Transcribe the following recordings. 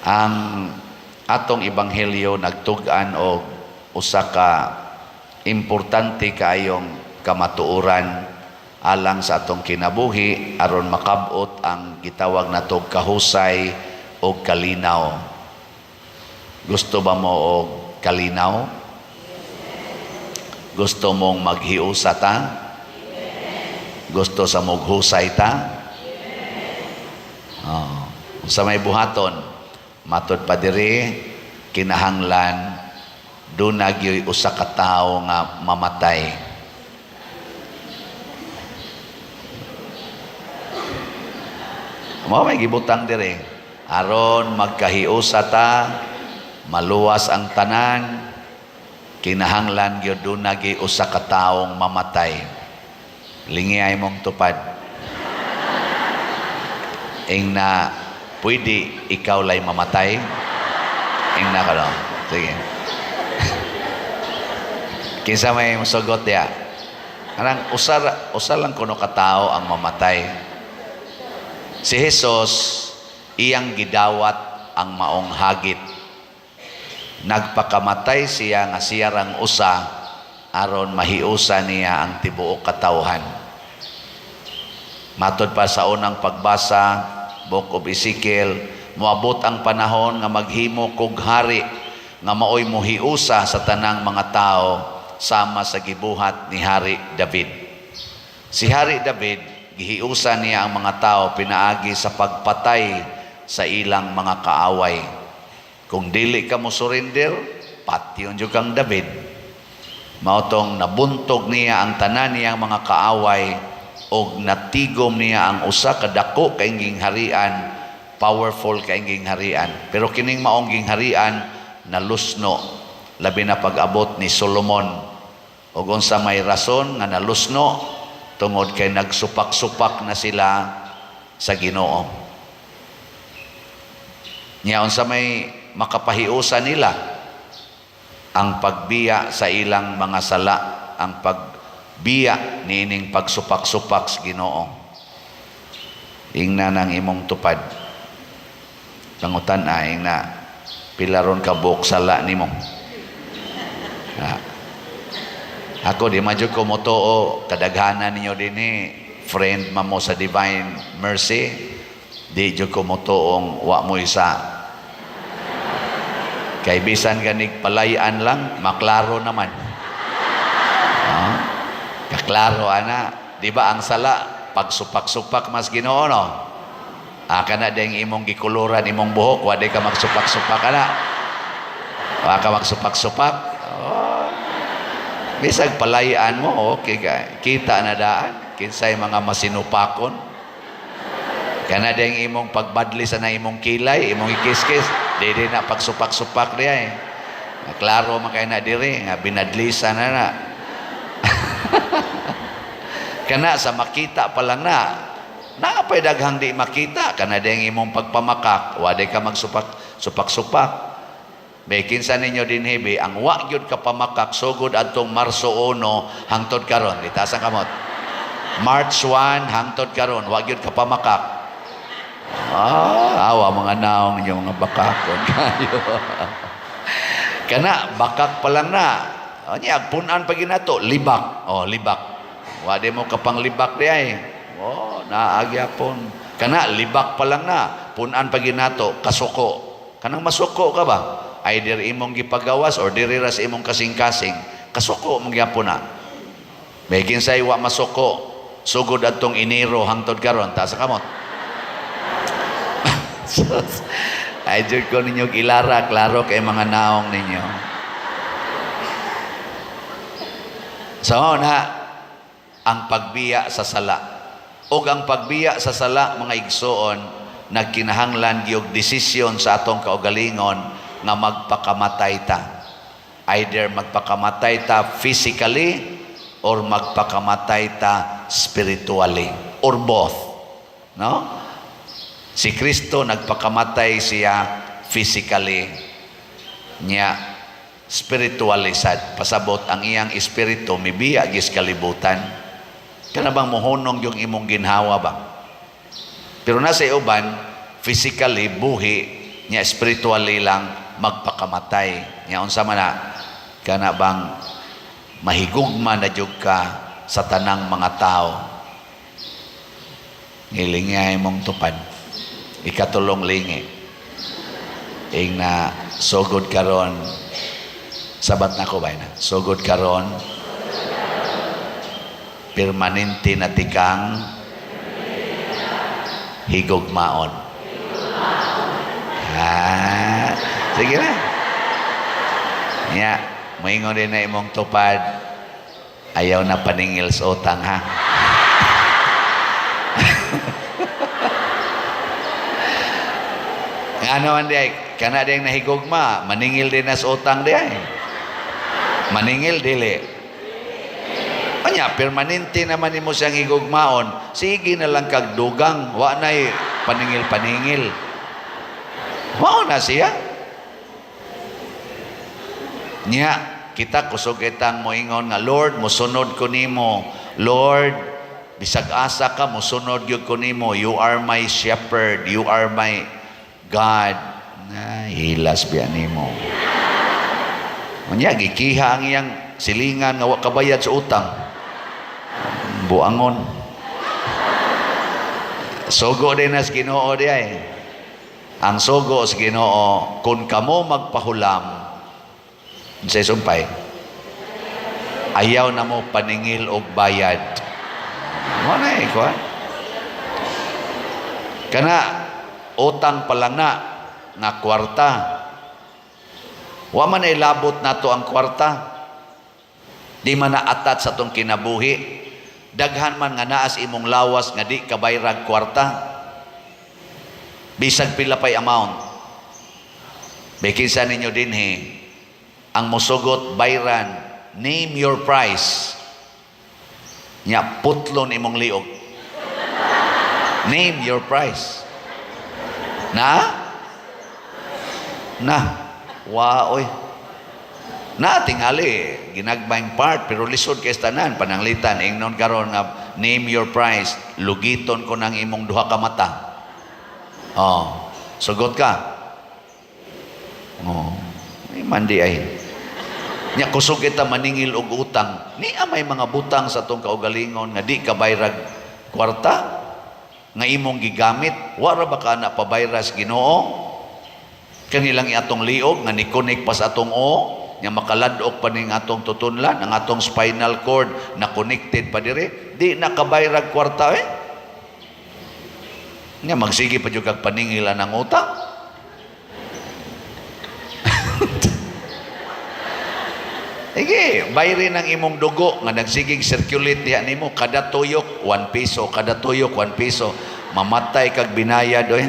Ang atong ebanghelyo nagtug-an og usa ka importante kaayong kamatuoran alang sa atong kinabuhi aron makab-ot ang gitawag natog kahusay o kalinaw. Gusto ba mo og kalinaw? Gusto mong maghiusa ta? Gusto sa mong husay ta? Oh. Sa may buhaton, matod pa diri, kinahanglan duna gyoy usa ka tawo nga mamatay. Mao may gibutang diri. Aron magkahiusa ta, maluwas ang tanan, kinahanglan gyud duna gyud usa ka taong mamatay. Lingi mong tupad. Ingna, pwede ikaw lay mamatay? Ingna ka no? Sige. Kinsa may musugot diya? Kanang usa, usa lang kuno ka tao ang mamatay. Si Jesus, iyang gidawat ang maong hagit. Nagpakamatay siya nga siya rang usa aron mahiusa niya ang tibuok katawhan. Matod pa sa unang pagbasa, Book of Ezekiel, moabot ang panahon nga maghimo kog hari nga maoy mohiusa sa tanang mga tao sama sa gibuhat ni Hari David. Si Hari David, gihiusa niya ang mga tao pinaagi sa pagpatay sa ilang mga kaaway. Kung dili ka mo surrender, patyon jud kang David. Mao tong nabuntog niya ang tanan niyang mga kaaway og natigom niya ang usa ka dako kaayong gingharian, powerful kaayong gingharian. Pero kining maong gingharian nalusno, labi na pag-abot ni Solomon. Og unsa may rason nga nalusno? Tungod kay nagsupak-supak na sila sa Ginoo. Nya unsa may makapahiusa nila? Ang pagbiya sa ilang mga sala, ang pagbiya niining pagsupak-supak sa Ginoo. Ingna nang imong tupad. Pangutan ay ingna, pila ron ka buok sala nimo? Ha. Ako di man jud ko motuo kadaghanan ninyo dinhi friend man mo sa Divine Mercy, di jud ko motuong wa mo isa. Kay bisan ganig palayan lang, maklaro naman. Ha? Kaklaro ana, di ba ang sala pagsupak-supak mas Ginoo, no? Ah, kana ding imong gikuluran imong buhok, wa di ka magsupak-supak ana. Wa ka magsupak-supak. Oh. Bisag palayan mo, okay ka. Kita na daan kinsay mga masinupakon. Kana ding imong pagbadli sa na imong kilay, imong ikiskis, di di na pagsupak-supak diya eh. Klaro man kay na diri nga binadlisa na na. Kana sa makita pa lang na. Naa pay daghang di makita, kana ding imong pagpamakak, wa di ka magsupak supak-supak. May kinsa ninyo dinhi bi ang wa gyud ka pamakak sugod adtong Marso 1 hangtod karon? Itaas ang kamot. March 1 hangtod karon, wa gyud ka pamakak. Ah, awa mga naong ninyo, mga bakakon kayo. Kana bakak pa lang na. O niya, punan pa ginato, libak. Oh, libak. Wa di mo kapang libak di ay. Oh, naagyapon. Kana libak pa lang na. Punan pa ginato, kasuko. Kanang masuko ka ba? Either imong gipagawas or diri ra sa imong kasing-kasing. Kasuko mong gyapon na. May kinsay wa masuko sugod adtong Enero hangtod karon? Taas sa kamot. Sus. Ay, jud ko ninyo ilara, klaro kay mga naong ninyo. So na ang pagbiya sa sala. Og ang pagbiya sa sala, mga igsoon, nagkinahanglan gyud desisyon sa atong kaugalingon nga magpakamatay ta. Either magpakamatay ta physically or magpakamatay ta spiritually or both. No? Si Kristo, nagpakamatay siya physically niya, spiritually sad. Pasabot ang iyang espiritu mibiya gis kalibutan. Kana bang mohunong yung imong ginhawa ba? Pero nasa uban physically buhi Nya spiritually lang magpakamatay. Nya unsa man na kana bang mahigugma na jud ka sa tanang mga tao. Ngilingi imong tupad. Ikatulong lingi. Ing na sugod karon, sabat na ko ba na? Sugod karon, permanente na tikang higugmaon. Ah, sige na. Ya, moingon din na imong tupad, ayaw na paningil sa utang, ha. Ano man di ay, kana di nahigugma, maningil din na sa utang di ay. Maningil dili. Anya, permanente naman nimo siyang higugmaon, sige na lang kag dugang, wa na'y paningil-paningil. Mao na siya. Nya, kita kusog kitang moingon nga, "Lord, musunod ko nimo. Lord, bisag asa ka, musunod gyud ko nimo. You are my shepherd, you are my God." Na, hilas biya nimo. Unya, gikiha ang iyang silingan nga wa kabayad sa utang. Buangon. Sugo din nas Ginoo di ay. Ang sugo sa Ginoo, kung kamo magpahulam, sa sumpay, ayaw na mo paningil og bayad. Mo na eh, kuha. Kana, utang pa lang na, nga kwarta. Wa man ay labot nato ang kwarta. Di man na atat sa atong kinabuhi. Daghan man nga naas imong lawas nga di kabayrag kwarta. Bisag pila pay amount. Bikinsa ninyo dinhi ang musugot bayran, name your price. Nya putlon imong liog. Name your price. Na? Na. Wa oy. Na tingali ginagmayng part pero lisod kay tanan pananglitan ingnon karon nga name your price, lugiton ko nang imong duha ka mata. Oh, sugot ka. Oh, ay mandi ay. Nya kusog kita maningil og utang. Niya may mga butang sa atong kaugalingon nga di ka bayrag kwarta nga imong gigamit, wara ba ka na pabayras Ginoo? Kanilang atong liog nga ni-connect pa sa atong o, nga makaladok pa ning atong tutunlan, ang atong spinal cord na connected pa dire, di na kabayrag kwarta eh. Nga magsige pa jud kag paningilan ng utang. Sige, bayrin ang imong dugo nga nagsigig circulate diha nimo kada tuyok 1 piso, kada tuyok 1 piso. Mamatay kag binayad oy.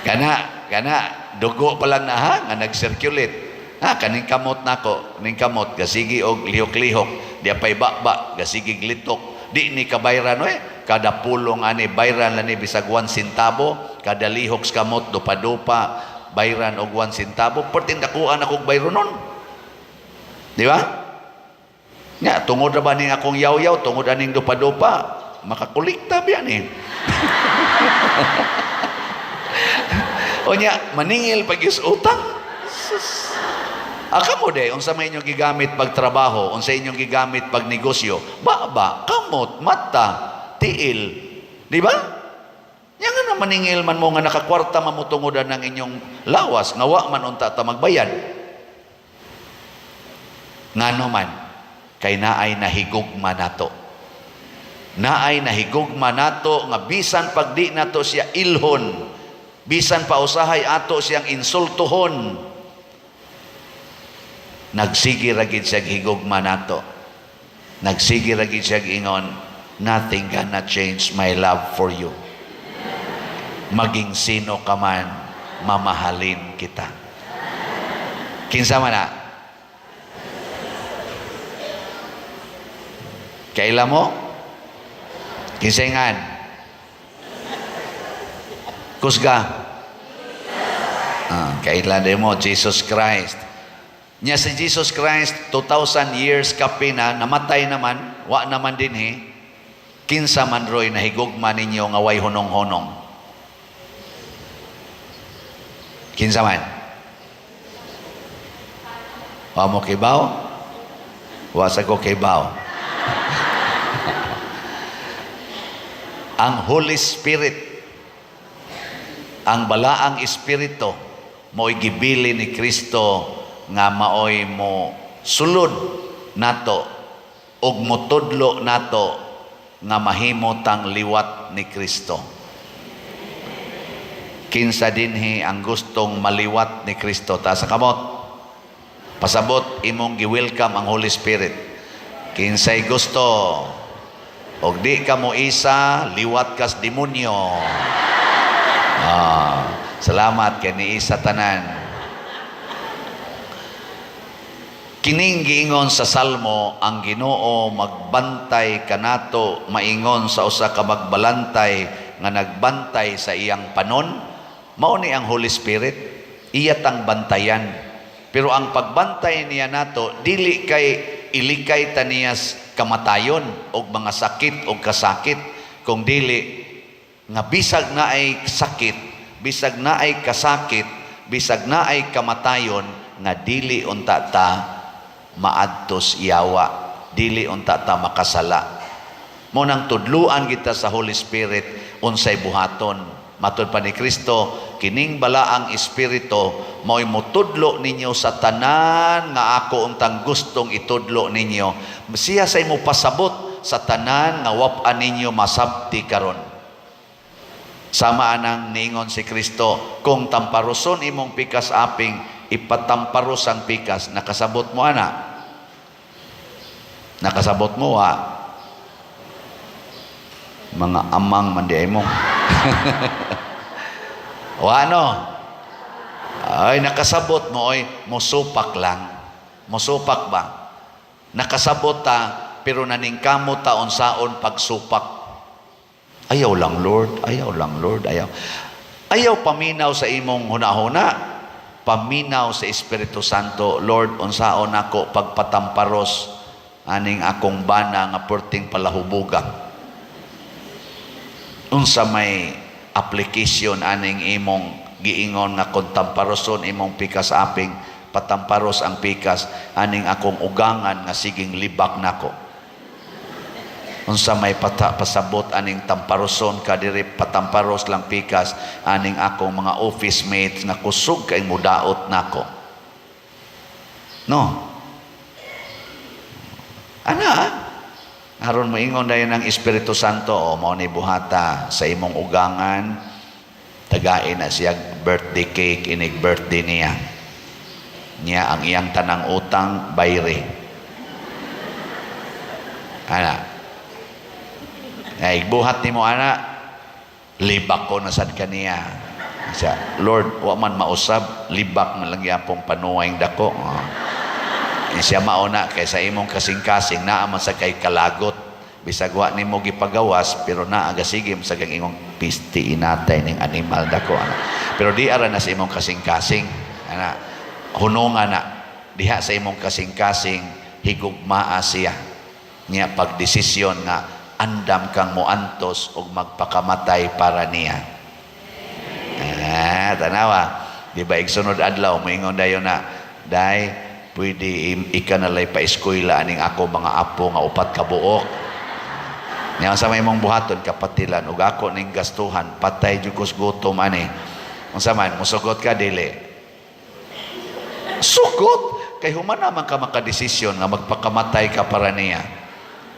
Kana kana dugo pa lang na ha nga nag-circulate. Ha kaning kamot nako, ning kamot gasigi og lihok-lihok, di pay baba, gasigig litok. Di ni kabayran oy. Kada pulong ani bayran lang ni bisag 1 centavo, kada lihok sa kamot dupa-dupa bayran og 1 centavo, perting dakuan akong bayronon. Di ba? Nya, tungod ra ba ning akong yaw-yaw, tungod aning dupa-dupa, makakulikta biya ni. O nya, maningil pag is utang. Sus. Aka mo de, unsa may inyong gigamit pagtrabaho, unsa inyong gigamit pag negosyo, baba, kamot, mata, tiil. Di ba? Nya nga na maningil man mo nga nakakwarta mamutungodan ng inyong lawas, nga wa man unta ta magbayad. Ngano man, kay naay nahigugma nato. Naay nahigugma nato nga bisan pag di nato siya ilhon, bisan pa usahay ato siyang insultuhon, nagsige ra gid siya higugma nato. Nagsige ra gid siya ingon, "Nothing gonna change my love for you. Maging sino ka man, mamahalin kita." Kinsa man na? Kaila mo? Kinsaingan? Kusga? Ah, kaila din mo, Jesus Christ. Nya si Jesus Christ, 2,000 years kape na, namatay naman, wa naman din he. Kinsa man roy nahigugma ninyo nga way hunong-hunong? Kinsa man? Wa mo kibaw? Wa sa ko kibaw. Ang Holy Spirit, ang balaang espiritu, mo'y gibili ni Kristo nga maoy mo sulod nato ug motudlo nato nga mahimo tang liwat ni Kristo. Kinsa dinhi ang gustong maliwat ni Kristo? Taas sa kamot. Pasabot imong gi-welcome ang Holy Spirit. Kinsay gusto? Og di ka mo isa, liwat kas demonyo. Ah, salamat kay niisa tanan. Kining giingon sa Salmo, ang Ginoo magbantay kanato maingon sa usa ka magbalantay nga nagbantay sa iyang panon. Mao ni ang Holy Spirit, iya tang bantayan. Pero ang pagbantay niya nato dili kay ilikay ta niya kamatayon og mga sakit og kasakit, kung dili nga bisag na ay sakit, bisag na ay kasakit, bisag na ay kamatayon, nga dili unta ta maadtos yawa, dili unta ta makasala. Mo nang tudluan kita sa Holy Spirit unsay buhaton. Matud pa ni Kristo, kining balaang espiritu mao'y motudlo ninyo sa tanan nga ako untang gustong itudlo ninyo. Siya say mo pasabot sa tanan nga wap-an ninyo masabti karon. Sama anang niingon si Kristo, kung tamparuson imong pikas aping, ipatamparos ang pikas. Nakasabot mo ana? Nakasabot mo ha? Mga amang man di ay mo. O ano? Ay, nakasabot mo, oy, musupak lang. Musupak ba? Nakasabot ta, pero naningkamot ta unsaon pagsupak. Ayaw lang, Lord. Ayaw lang, Lord. Ayaw. Ayaw paminaw sa imong hunahuna. Paminaw sa Espiritu Santo. Lord, unsaon ako pagpatamparos aning akong bana nga perting palahubuga. Unsa may application aning imong giingon nga kung tamparoson imong pikas aping, patamparos ang pikas aning akong ugangan nga siging libak nako. Unsa may pata pasabot aning tamparoson ka diri, patamparos lang pikas aning akong mga office mates nga kusog kay mudaot nako. No, ana aron moingon dayon ang Espiritu Santo, o mao ni buhata sa imong ugangan, tagain na siya birthday cake inig birthday niya. Niya ang iyang tanang utang bayre. Ana. Ay buhat nimo ana, libak ko na sad kaniya. Siya, Lord, wa man mausab, libak man lang gyapong panuway dako. Oh. Eh, siya mauna kay sa imong kasing-kasing naa man sa kay kalagot, bisag wa nimo gipagawas, pero naa gasigim sa kang imong pisti inatay ning animal dako ana. Pero di ara na sa imong kasing-kasing ana, hunungan na diha sa imong kasing-kasing, higugmaa siya niya pagdesisyon nga andam kang moantos og magpakamatay para niya. Ah, tanawa, di ba igsunod adlaw moingon dayon na, "Day, pwede ika na lay pa-eskwela aning ako mga apo nga upat ka buok." Nya sa may mong buhaton, kapatilan ug ako ning gastuhan, patay jud kos gutom ani. Unsa man, musugot ka, dili? Sugot kay human naman ka makadesisyon nga magpakamatay ka para niya.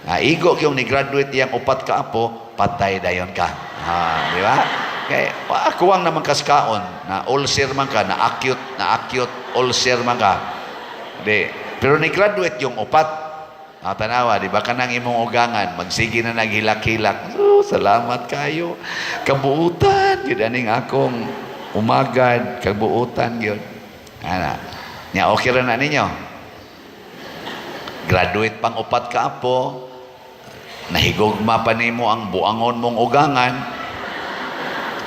Ah, igo yung ni graduate iyang upat ka apo, patay dayon ka. Ah, di ba? Kay kuwang naman kaskaon, na ulcer man ka, na acute ulcer man ka. Di. Pero ni graduate yung upat. Ah, tanawa, di ba kanang imong ugangan, magsige na naghilak-hilak. Oh, salamat kayo. Kabuutan gyud aning akong umagad, kabuutan gyud. Ana. Nya okay ra na ninyo. Graduate pang upat ka apo, nahigugma pa nimo ang buangon mong ugangan.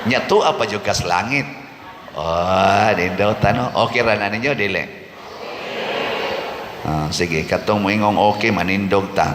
Nya tua pa jud kas langit. Oh, nindot ano? Okay ra na ninyo, dili? Ah, sige, katong moingong okay, manindog ta.